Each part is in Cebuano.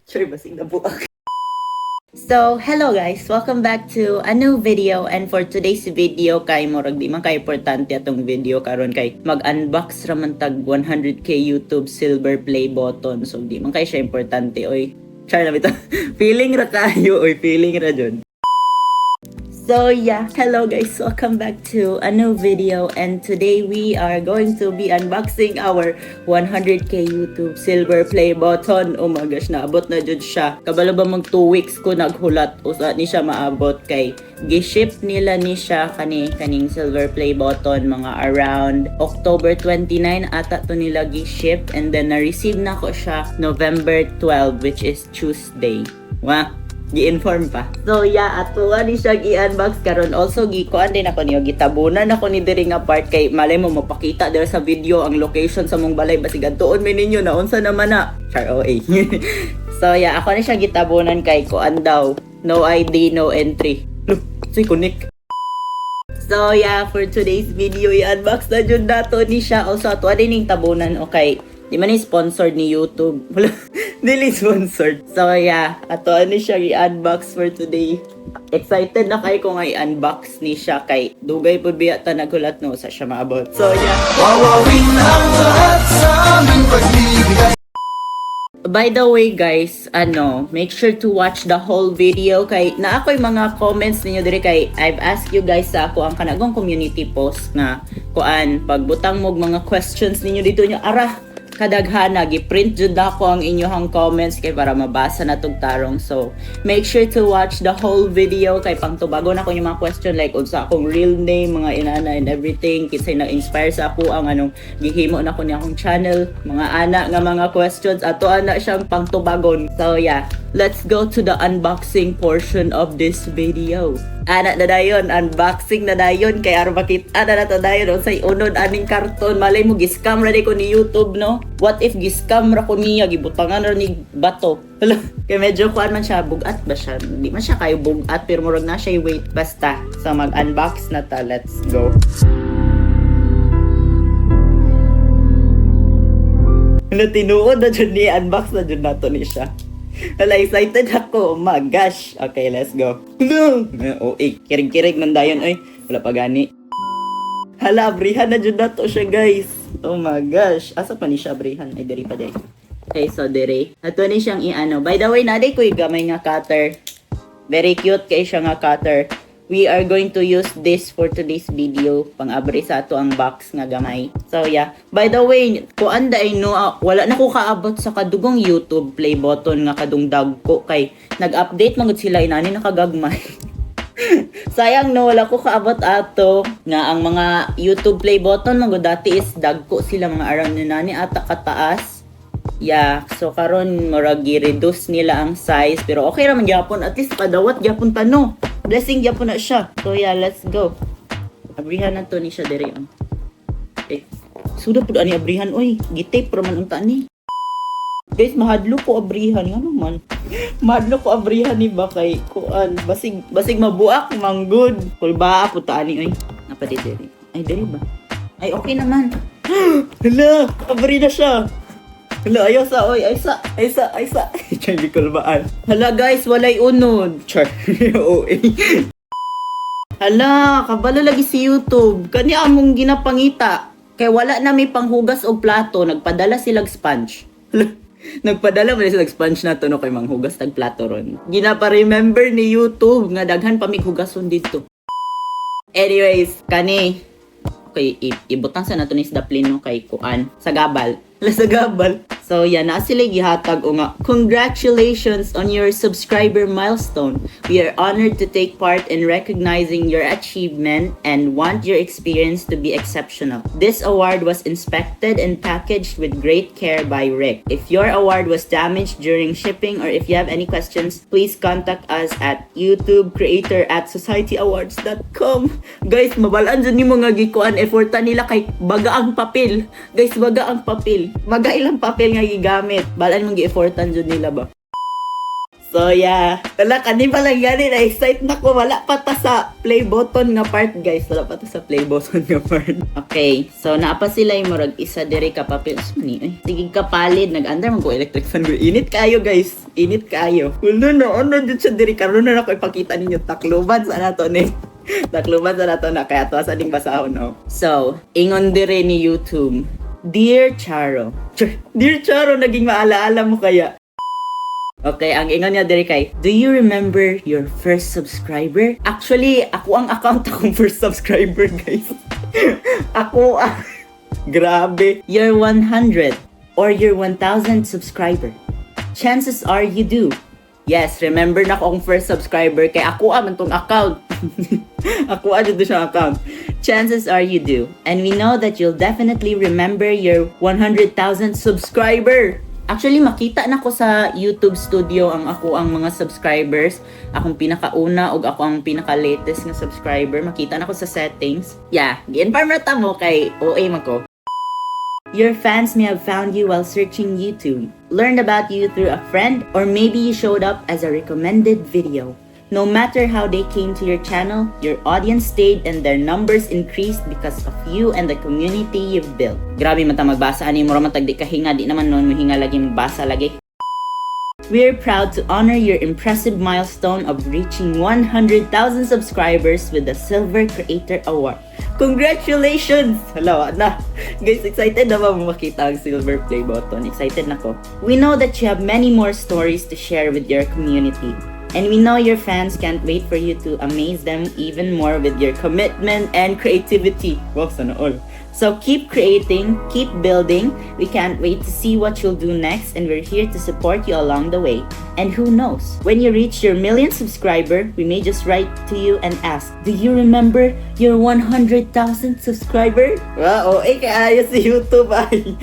Sure, basig na buak. So, hello guys! Welcome back to a new video, and for today's video kay murag di man kay importante atong video karon kay mag-unbox ra man tag 100K YouTube Silver Play Button. So di man kay siya importante, oy. Char na bitaw. Feeling ra kayo, oy, feeling ra jud. So yeah, hello guys, welcome back to a new video, and today we are going to be unboxing our 100K YouTube Silver Play Button. Oh my gosh, naabot na jud siya. Kabalo ba mag 2 weeks ko naghulat usa ni siya maabot kay gi-ship nila ni siya kani kaning Silver Play Button mga around October 29 ata to nila gi-ship, and then na-receive na ko siya November 12, which is Tuesday. Wah, gi-inform pa. So yeah, ato ni siya gi-unbox karon. Also gikuan din ako niyo, gitabunan ako ni diri nga part kay malay mo mapakita diri sa video ang location sa mong balay, basig adtuon mi ninyo na unsa naman na. Char OA. So yeah, ako ni siya gitabunan kay kuan daw. No ID, no entry. Look, say connect. So yeah, for today's video, i-unbox na jud nato ni siya. Also, ato din ning tabunan, okay. Di man ni sponsored ni YouTube. Wala, dili sponsored. So yeah, ato ani siya i-unbox for today. Excited na kay ko nga i-unbox ni siya kay dugay pud biya ta naghulat no sa siya maabot. So yeah. Wawawin ang lahat sa aming pagbibigay. By the way guys, ano, make sure to watch the whole video kay naa ko'y mga comments ninyo diri kay I've asked you guys sa ako ang kanagong community post nga kuan pagbutang mo mga questions ninyo dito nyo ara kadaghana gi-print jud ako ang inyong comments kay para mabasa na tug tarong. So make sure to watch the whole video kay pangtubagon ako yung mga question like unsa akong real name, mga inana and everything, kinsay na-inspire sa ako ang anong gihimo na ko ni akong channel, mga ana nga mga questions ato ana siyang pangtubagon. So yeah, let's go to the unboxing portion of this video. Ana na dayon, unboxing na dayon kay aron makita na nato dayon unsay unod aning karton. Malay mo gi-scam ra di ko ni YouTube, no? What if gi-scam ra ko niya, gibutangan ra ni bato? Hala, kay medyo kuan man siya, bugat ba siya? Di man siya kayo bugat pero murag na siya weight basta. So mag-unbox na ta, let's go. Hala, tinuod na jud ni unbox na jud nato ni siya. Hala, excited ako. Oh my gosh. Okay, let's go. Hala. Oh, eh, kirig-kirig man dayon oy. Wala pa gani. Hala, abrihan na jud nato siya, guys. Oh my gosh. Asa pa ni siya abrihan? Ay, diri pa day. Okay, so diri. Ato ni siyang i-ano. By the way, naday ko gamay nga cutter. Very cute kay siya nga cutter. We are going to use this for today's video. Pang-abri sa ato ang box nga gamay. So yeah. By the way, kuan ay no, wala na ko kaabot sa kadugong YouTube Play Button nga kadungdag ko kay nag-update man gud sila inani nakagagmay. Sayang no, wala ko kaabot ato nga ang mga YouTube Play Button man gud dati is dagko sila, mga around ni nani ata kataas. Yeah, so karon murag gi-reduce nila ang size pero okay ra man gyapon, at least kadawat gyapon ta, no. Blessing gyapon na siya. So yeah, let's go. Abrihan na to ni siya diri oh. Eh, suda pud ani abrihan oy. Gi-tape ra man unta ni. Guys, mahadlo ko abrihan ngano man. Mahadlo ko abrihan ni ba kay kuan basig basig mabuak manggod. Kulba po ta ani oy. Napa di diri. Ay, diri ba? Ay, okay naman. Hala, abri na siya. Hala, ayaw sa, oy, ay sa, ay sa, ay sa. Char, di kulbaan. Hala guys, walay unod. Char, oy. Hala, kabalo lagi si YouTube. Kani among ginapangita. Kay wala na may panghugas og plato, nagpadala silag sponge. Hala, nagpadala man sila sponge na to no kay manghugas tag plato ron. Ginapa-remember ni YouTube nga daghan pa mig hugason dito. Anyways, kani okay, ibutang sa nato ni sa daplin no kay kuan sa gabal. Hala, sa gabal. So yeah, naa sila gihatag o nga congratulations on your subscriber milestone. We are honored to take part in recognizing your achievement and want your experience to be exceptional. This award was inspected and packaged with great care by Rick. If your award was damaged during shipping or if you have any questions, please contact us at youtubecreator@societyawards.com. Guys, mabalaan dyan yung mga gikuan effortan nila kay baga ang papel. Guys, baga ang papel. Baga ilang papel nga gigamit. Balaan mong gi-effortan dyan nila ba? So yeah, wala, kani pa lang gani na excite na ko, wala pa ta sa play button nga part, guys. Wala pa ta sa play button nga part. Okay, so naa pa sila yung murag isa diri ka papel. Asa man ni? Ay, sige kapalit, nag-andar man ko electric fan ko. Init kayo, guys. Init kayo. Wala na ano jud siya diri karon na ako ipakita ninyo, takluban sa nato ni. Takluban sa nato na kaya to sa ding basahon, no. So, ingon dire ni YouTube. Dear Charo. Dear Charo, naging maalaala mo kaya. Okay, ang ingon niya diri kay, "Do you remember your first subscriber?" Actually, ako ang account akong first subscriber, guys. Ako ang... Grabe. Your 100 or your 1,000 subscriber. Chances are you do. Yes, remember na ko akong first subscriber kay ako man tong account. Ako jud siyang account. Chances are you do. And we know that you'll definitely remember your 100,000 subscriber. Actually, makita na ko sa YouTube Studio ang ako ang mga subscribers. Akong pinakauna ug ako ang pinaka-latest nga subscriber. Makita na ko sa settings. Yeah, gi-inform na ta mo kay OA man ko. Your fans may have found you while searching YouTube, learned about you through a friend, or maybe you showed up as a recommended video. No matter how they came to your channel, your audience stayed and their numbers increased because of you and the community you've built. Grabe man ta magbasa ani, mura man tag di kahinga, di naman noon mohinga lagi magbasa lagi. We're proud to honor your impressive milestone of reaching 100,000 subscribers with the Silver Creator Award. Congratulations! Hala, na. Guys, excited na ba mo makita ang silver play button? Excited na ko. We know that you have many more stories to share with your community. And we know your fans can't wait for you to amaze them even more with your commitment and creativity. Wow, sana all. So keep creating, keep building. We can't wait to see what you'll do next, and we're here to support you along the way. And who knows, when you reach your millionth subscriber, we may just write to you and ask, "Do you remember your 100,000 subscriber?" Wow, eh, kaya si YouTube ay.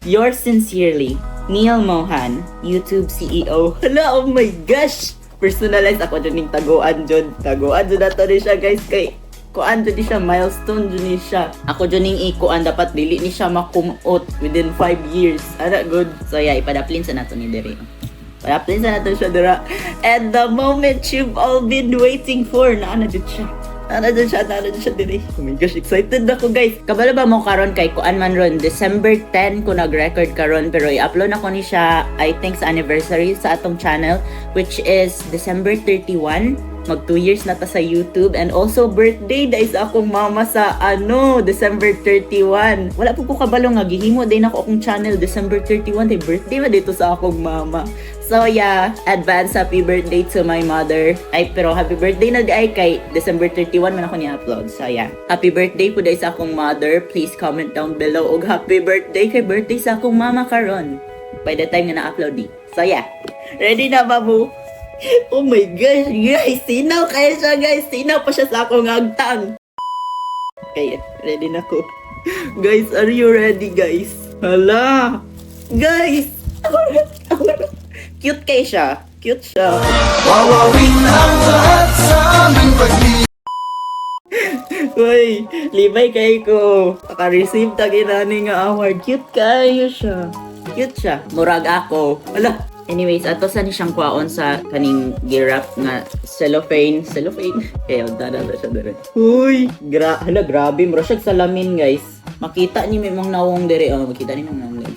Yours sincerely, Neal Mohan, YouTube CEO. Hala, oh my gosh! Personalized ako dyan yung taguan dyan. Taguan dyan nato ni siya, guys. Kay, kuan dyan ni siya, milestone dyan ni siya. Ako dyan yung ikuan, dapat dili ni siya makumot within 5 years. Ana, good. So yeah, ipadaplin sa nato ni diri. Padaplin sa nato siya dira. And the moment you've all been waiting for, naa na dyan siya. Naa dyan siya, naa dyan siya diri. Oh my gosh, excited ako, guys. Kabalo ba mo karon kay kuan man ron, December 10 ko nag-record karon, pero i-upload na ko ni siya, I think, sa anniversary sa atong channel, which is December 31. Mag 2 years na ta sa YouTube and also birthday dahil sa akong mama sa ano, December 31. Wala po ko kabalo nga gihimo din ako akong channel December 31 day birthday ba dito sa akong mama. So yeah, advance happy birthday to my mother. Ay, pero happy birthday na ay kay December 31 man ako ni-upload. So yeah, happy birthday po dahil sa akong mother. Please comment down below og happy birthday kay birthday sa akong mama karon, by the time nga na-upload ni. So yeah, ready na ba mo? Oh my gosh, guys! Sinaw kayo siya, guys! Sinaw pa siya sa akong agtang! Okay, ready na ko. Guys, are you ready, guys? Hala! Guys! Cute kay siya. Cute siya. Wawawin ang lahat sa aming paglilingkod. Uy, libay kay ko. Naka-receive ta ginani nga award. Cute kayo siya. Cute siya. Murag ako. Wala. Anyways, ato sa ni siyang kwaon sa kaning gi-wrap nga cellophane. Cellophane? Kaya, dada na siya dire. Uy, hala, grabe. Mura siya salamin, guys. Makita ni may mong nawong dire. Oh, makita ni mong nawong dire.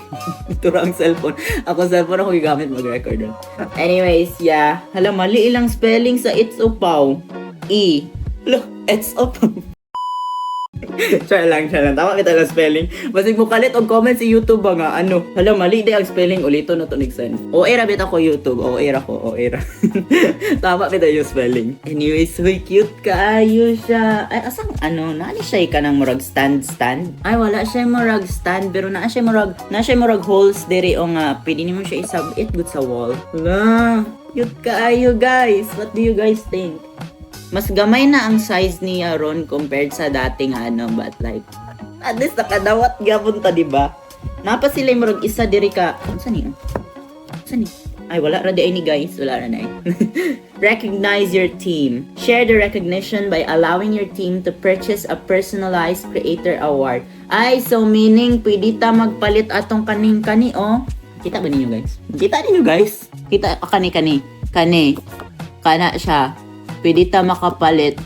Ito ra ang cellphone. Ako cellphone ako gigamit mag-record. Anyways, yeah. Hala, mali ilang spelling sa It's Upaw. E. Hala, It's Upaw. Try lang, try lang. Tama kita lang spelling. Basig mo kalit og comment sa YouTube ba nga ano. Hala, mali di ang spelling, ulito na to nag-send. O era bit ako YouTube. O era ko, o era. Tama bit yung spelling. Anyways, huy, cute kaayo siya. Ay, asang ano, naani siya ka ng murag stand stand? Ay, wala siya murag stand pero naa siya murag holes diri o nga pwede nimo siya isabit good sa wall. Hala, cute kaayo, guys. What do you guys think? Mas gamay na ang size niya ron compared sa dating ano, but like, at least nakadawat gapon ta, di ba? Napa sila yung murag isa diri ka, unsa niyo? Unsa ni? Ay, wala ra di ay ni, guys. Wala ra na eh. Recognize your team. Share the recognition by allowing your team to purchase a personalized creator award. Ay, so meaning, pwede ta magpalit atong kaning kani, oh. Kita ba ninyo, guys? Kita ninyo, guys? Kita kani kani kani kana siya. Pwede ta makapalit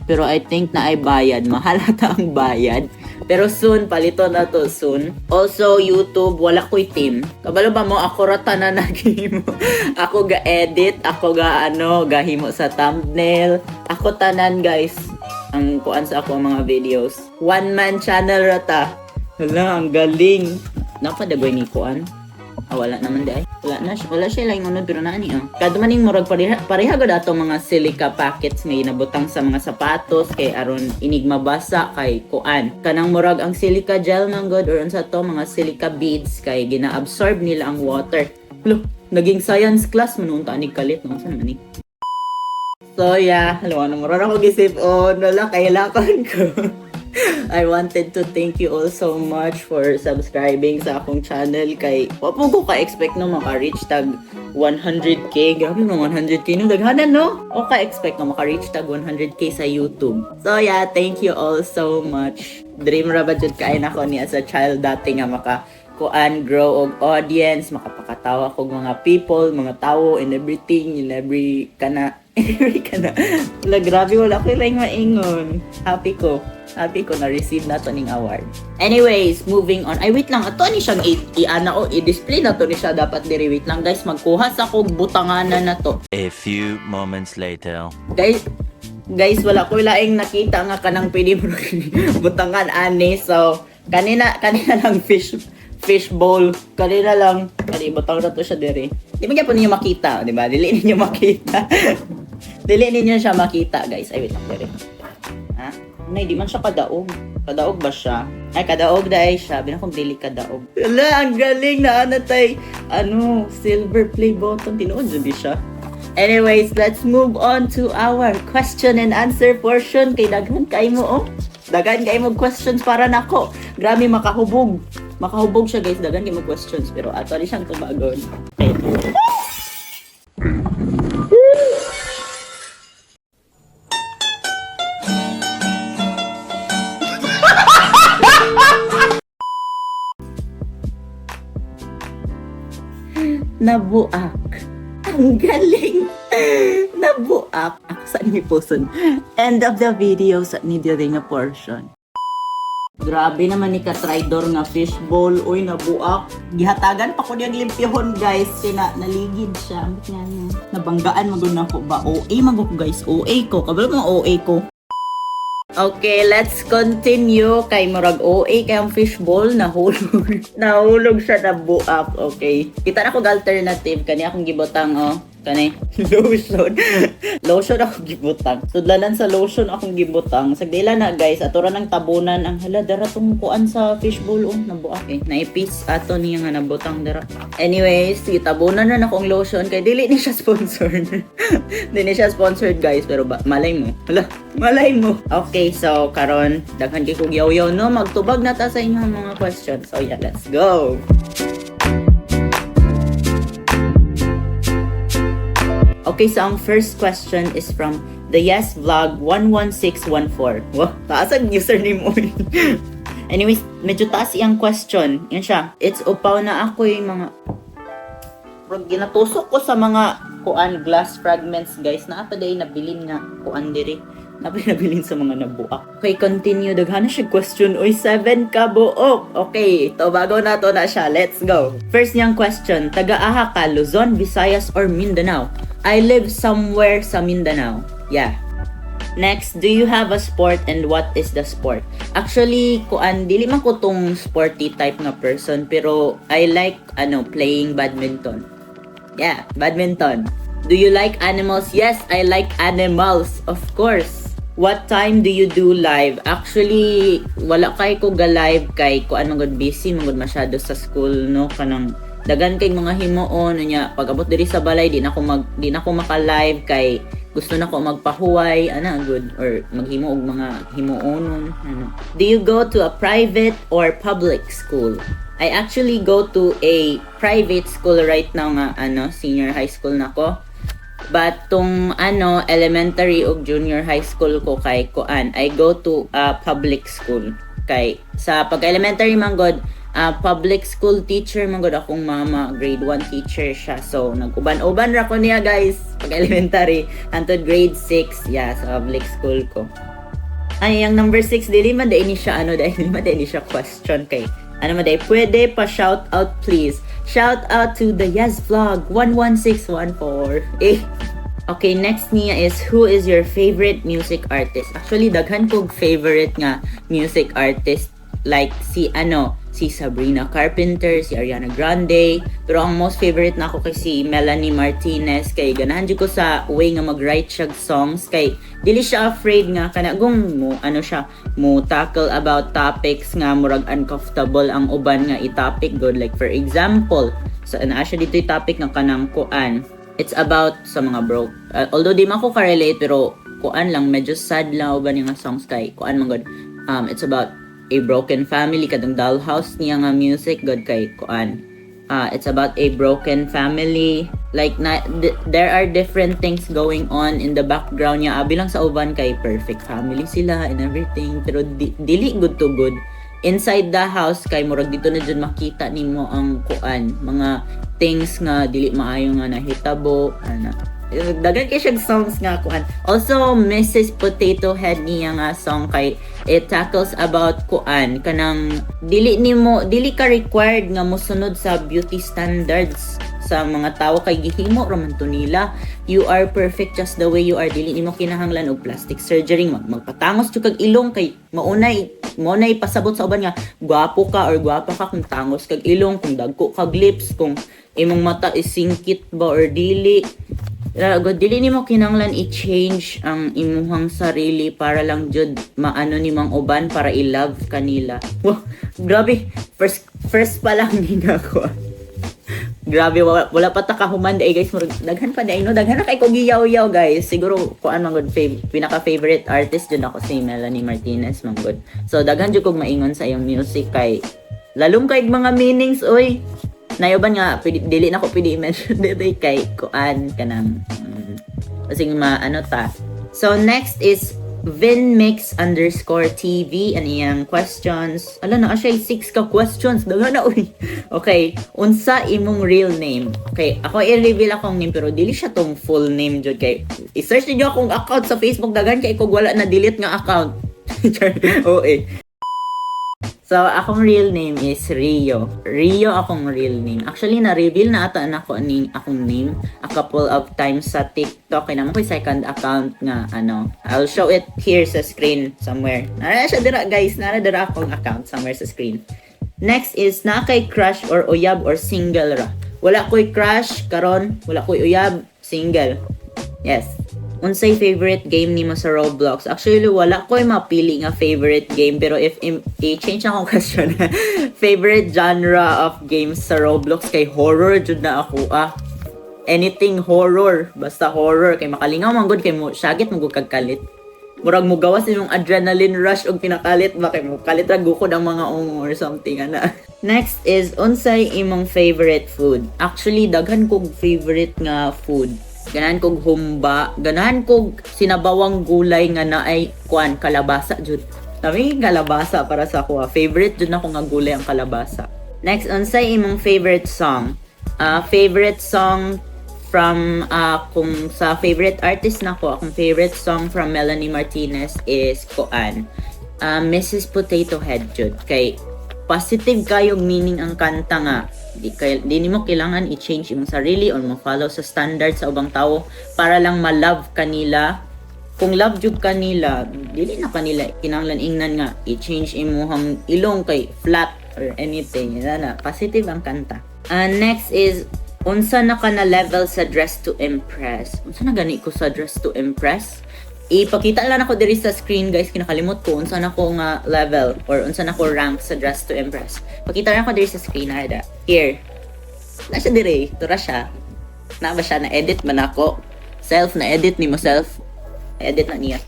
pero I think na ay bayad. Mahal ata ang bayad. Pero soon, palito na to soon. Also, YouTube, wala ko'y team. Kabalo ba mo, ako ra tanan naghimo. Ako ga-edit, ako ga ano, gahimo sa thumbnail. Ako tanan, guys. Ang kuan sa ako ang mga videos. One man channel ra ta. Hala, ang galing. Napadagoy ni kuan. Ah, wala naman di ay. Wala na siya, wala siya lang unod pero naani oh. Kadto man ning murag pareha, pareha gud ato mga silica packets nga ginabutang sa mga sapatos kay aron inig mabasa kay kuan. Kanang murag ang silica gel man gud or unsa to mga silica beads kay gina-absorb nila ang water. Lo, naging science class man unta anig kalit no, unsa naman ni? So yeah, hello, ano murag ako gisip on, wala kailangan ko. I wanted to thank you all so much for subscribing sa akong channel kay wa po ko ka-expect no maka-reach tag 100K. Grabe no, 100K no, daghanan no. O ka-expect nga maka-reach tag 100K sa YouTube. So yeah, thank you all so much. Dream ra ba jud kaayo nako ni as a child dati nga maka kuan grow og audience, makapakatawa kog mga people, mga tawo and everything in every kana every kana. Wala, grabe, wala ko lang maingon. Happy ko. Happy ko na receive na to ning award. Anyways, moving on. Ay, wait lang. Ato ni siyang i-ana o i-display na to ni siya dapat diri. Wait lang, guys, magkuha sa kog butanganan na to. A few moments later. Guys, guys, wala ko laing nakita nga kanang pwede mo butangan ani. So, kanina kanina lang fish fish bowl. Kanina lang kani butang na to siya diri. Di man gyapon ninyo makita, di ba? Dili ninyo makita. Dili ninyo siya makita, guys. Ay, wait lang diri. Ha? Nay, di man siya kadaog. Kadaog ba siya? Ay, kadaog dahil siya. Binakong dili kadaog. Hala, ang galing na ano tay. Ano, silver play button. Tinuod jud di siya. Anyways, let's move on to our question and answer portion. Kay daghan kay mo, oh. Daghan kay mo questions para nako. Grabe makahubog. Makahubog siya, guys. Daghan kay mo questions. Pero ato ni siyang tubagon. Okay. Nabuak. Ang galing! Nabuak. Ako sa ni Puson. End of the video sa ni diri nga portion. Grabe naman ni ka-tridor nga fishbowl. Uy, nabuak. Gihatagan pa ko niyang limpyhon, guys. Kaya na, naligid siya. Ambot nga niya. Nabanggaan magod na ko ba? OA magod ko, guys. OA ko. Kabalo mga OA ko. Okay, let's continue. Kay murag OA kay ang fishbowl nahulog. Nahulog siya na buak. Okay. Kita na ko alternative kani akong gibutang oh. Kani lotion. Lotion ako gibutang. Sudlanan sa lotion akong gibutang. Sagdila na, guys, ato ra ng tabunan ang hala dara tong kuan sa fishbowl oh nabuak eh. Naipis ato niya nga nabutang dara. Anyways, gitabunan na nako ang lotion kay dili ni siya sponsored. Dili ni siya sponsored, guys, pero ba, malay mo. Hala, malay mo. Okay, so karon daghan kay kog yaw-yaw no, magtubag na ta sa inyong mga questions. So yeah, let's go. Okay, so ang first question is from the Yes Vlog 11614. Wow, taas ang username mo. Anyways, medyo taas iyang question. Yan siya. It's upaw na ako yung mga Murag ginatusok ko sa mga kuan glass fragments, guys. Naa pa day nabilin nga kuan diri. Naa pa nabilin sa mga nabuak. Okay, continue. Daghan na siya question. Uy, 7 ka buok. Okay, to bago na to na siya. Let's go. First niyang question, taga-aha ka, Luzon, Visayas, or Mindanao? I live somewhere sa Mindanao. Yeah. Next, do you have a sport and what is the sport? Actually, kuan dili man ko tong sporty type nga person pero I like ano playing badminton. Yeah, badminton. Do you like animals? Yes, I like animals, of course. What time do you do live? Actually, wala kay ko ga live kay kuan man gud, busy man gud masyado sa school no, kanang dagan kay mga himuon nya pag abot diri sa balay di na ko maka-live kay gusto na ko magpahuway ana good or maghimo og mga himuonon ano. Do you go to a private or public school? I actually go to a private school right now nga ano senior high school na ko. But tong ano elementary ug junior high school ko kay kuan, I go to a public school. Kay sa pag elementary man god Public school teacher man gud akong mama, grade 1 teacher siya. So nag-uban-uban ra ko niya, guys, pag elementary hantod grade 6, yeah, sa public school ko. Ay, ang number 6, dili man diay ni siya, ano, dili man diay ni siya question kay ano man diay, pwede pa shout out please. Shout out to the Yes Vlog 11614. Eh, okay, next niya is, who is your favorite music artist? Actually, daghan kog favorite nga music artist, like si ano, si Sabrina Carpenter, si Ariana Grande, pero ang most favorite na ako kay si Melanie Martinez kay ganahan jud ko sa way nga mag-write siya songs kay dili siya afraid nga kana gung mo ano siya mo tackle about topics nga murag uncomfortable ang uban nga i-topic good. Like for example, sa naa siya dito topic nga kanang kuan, it's about sa mga broke, although di man ko ka-relate, pero kuan lang, medyo sad lang uban nga songs kay kuan man gud, it's about a broken family, kadtong Dollhouse niya nga music god kay kuan, it's about a broken family, like na, there are different things going on in the background niya. Abi lang sa uban kay perfect family sila and everything, pero dili good to good inside the house kay murag dito na jud makita nimo ang kuan, mga things nga dili maayo nga nahitabo ana. Daghan kay siyang songs nga kuan. Also Mrs. Potato Head niya nga song kay it tackles about kuan, kanang dili nimo, dili ka required nga mosunod sa beauty standards sa mga tao kay gihimo ra man to nila. You are perfect just the way you are. Dili nimo kinahanglan og plastic surgery, magpatangos jud kag ilong kay maunay pasabot sa uban nga gwapo ka or gwapa ka kung tangos kag ilong, kung dagko kag lips, kung imong mata is singkit ba or dili. God, dili nimo kinahanglan i-change ang imuhang sarili para lang jud maano ni mang uban, para i-love kanila. Wow, grabe. First first pa lang ni ako. Grabe, wala pa ta kahuman eh guys. Murag daghan pa diay no, daghan na kay kog giyaw-yaw, guys. Siguro kuan man gud, pinaka favorite artist jud ako si Melanie Martinez man gud. So daghan jud kog maingon sa iyang music kay lalom kay mga meanings oy. Nayoban nga pwede, dili na ko pwede i-mention dito kay kuan kanang kasing maano ta. So next is VinMix_TV. Ano iyang questions? Ala, na siya 6 ka questions. Daghan na uy. Okay, unsa imong real name? Okay, ako i-reveal akong name pero dili siya tong full name jud kay i-search niyo akong account sa Facebook, daghan kay kog wala na delete nga account. Char. Oo eh. So, akong real name is Rio. Rio akong real name. Actually, na-reveal na ata na ako aning akong name a couple of times sa TikTok. Kaya naman ko yung second account nga, ano. I'll show it here sa screen somewhere. Nara siya dira, guys. Nara dira akong account somewhere sa screen. Next is, naa kay crush or uyab or single ra? Wala ko'y crush karon, wala ko'y uyab, single. Yes. Unsay favorite game nimo sa Roblox? Actually, wala ko'y mapili nga favorite game, pero if i-change akong question, favorite genre of games sa Roblox kay horror jud na ako ah. Anything horror, basta horror kay makalingaw man gud kay mo syagit mo gud kag kalit. Murag mo gawas imong adrenaline rush og pinakalit ba kay mo kalit ra gukod ang mga ungo or something ana. Next is, unsay imong favorite food? Actually, daghan kog favorite nga food. Ganahan kog humba, ganahan kog sinabawang gulay nga naay kuan, kalabasa jud. Nami kalabasa para sa ako ah. Favorite jud nako nga gulay ang kalabasa. Next, unsay imong favorite song? Favorite song from kung sa favorite artist nako, akong favorite song from Melanie Martinez is kuan, Mrs. Potato Head jud kay positive kayong meaning ang kanta nga di nimo kailangan i-change imong sarili or mo follow sa standard sa ubang tao para lang ma-love kanila. Kung love jud kanila, dili na kanila kinahanglan ingnan nga i-change imong ilong kay flat or anything. Yan na, positive ang kanta. Next is, unsa na ka na level sa Dress to Impress? Unsa na gani ko sa Dress to Impress? Ipakita lang ako diri sa screen, guys, kinakalimot ko unsa na ko nga level or unsa na ko rank sa Dress to Impress. Pakita lang ako diri sa screen na here. Na siya diri, tura siya. Na ba siya, na edit man ako? Self na edit nimo self. Edit na niya.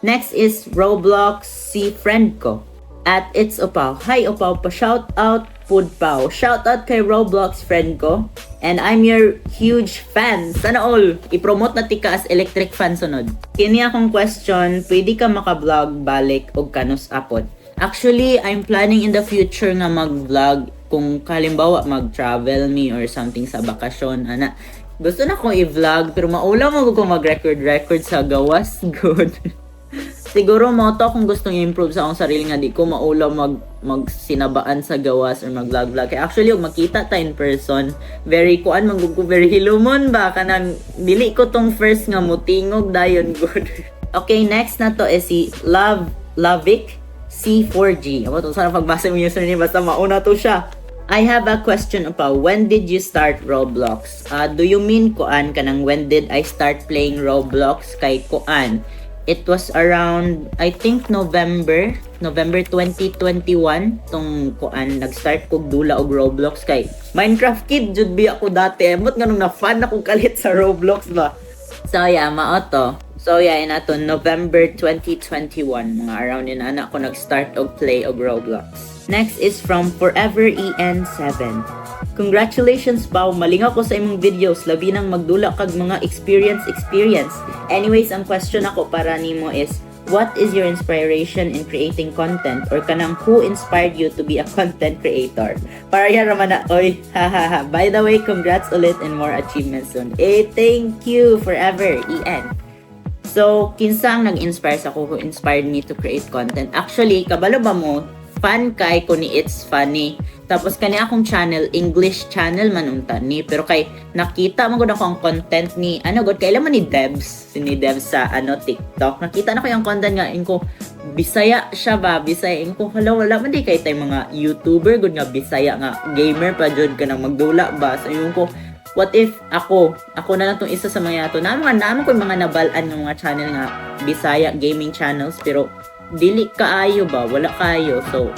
Next is Roblox si friend ko. @It'sOpaw. Hi Opaw, pa shout out pud Pau. Shout out kay Roblox friend ko. And I'm your huge fan. Sana all. I-promote na tika as electric fan sunod. Kini akong question, pwede ka maka-vlog balik og kanus-a pod? Actually, I'm planning in the future nga mag-vlog. Kung kalimbawa mag-travel me or something sa bakasyon, ana, gusto na kong i-vlog pero maulaw mo ko mag-record record sa gawas good. Siguro mao to kung gustong i-improve sa akong sarili nga di ko maulaw magsinabaan sa gawas or mag-vlog vlog. Kaya actually, ug makita ta in person, very kuan man gud ko, very hilumon ba, kanang dili ko tong first nga mutingog dayon good. Okay, next na to is si Love Lovic C4G. Amo to sana pagbasa mo username, basta mauna to siya. I have a question pa. When did you start Roblox? Do you mean kuan, kanang when did I start playing Roblox? Kay kuan, it was around, I think, November 2021 tong kuan nag-start kog dula og Roblox, kay Minecraft kid jud bi ako dati. Emot nganong na fan ako kalit sa Roblox ba. So yeah, mao to. So yeah, ina to November 2021, mga around in ana ko nag-start og play og Roblox. Next is from Forever EN7. Congratulations, Pao. Malingaw ko sa imong videos. Labi nang magdula kag mga experience experience. Anyways, ang question ako para nimo is, what is your inspiration in creating content? Or kanang who inspired you to be a content creator? Para yan raman na, oy, ha ha ha. By the way, congrats ulit and more achievements soon. Eh, thank you, Forever EN. So, kinsa ang nag-inspire sa ako, who inspired me to create content? Actually, kabalo ba mo, fan kay ko ni It's Funny. Tapos kani akong channel, English channel man unta ni. Pero kay nakita mo gud ako ang content ni, ano gud, kailan man ni Debs, si ni Debs sa ano TikTok. Nakita na ko yung content nga inko Bisaya siya ba? Bisaya inko, hala, wala man di kay tay mga YouTuber gud nga Bisaya nga gamer pa jud ka nang magdula ba. So ingon ko, what if ako na lang tong isa sa mga to na mga naman ko yung mga nabalaan ng mga channel nga Bisaya gaming channels, pero dili kaayo ba, wala kaayo. So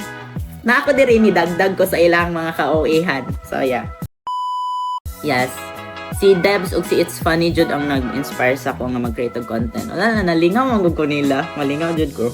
na ako diri ni dagdag ko sa ilang mga ka-OA-han. So yeah, yes, si Debs ug si It's Funny jud ang nag-inspire sa ako nga mag-create og content. Wala na, nalingaw man gud ko nila, malingaw jud ko.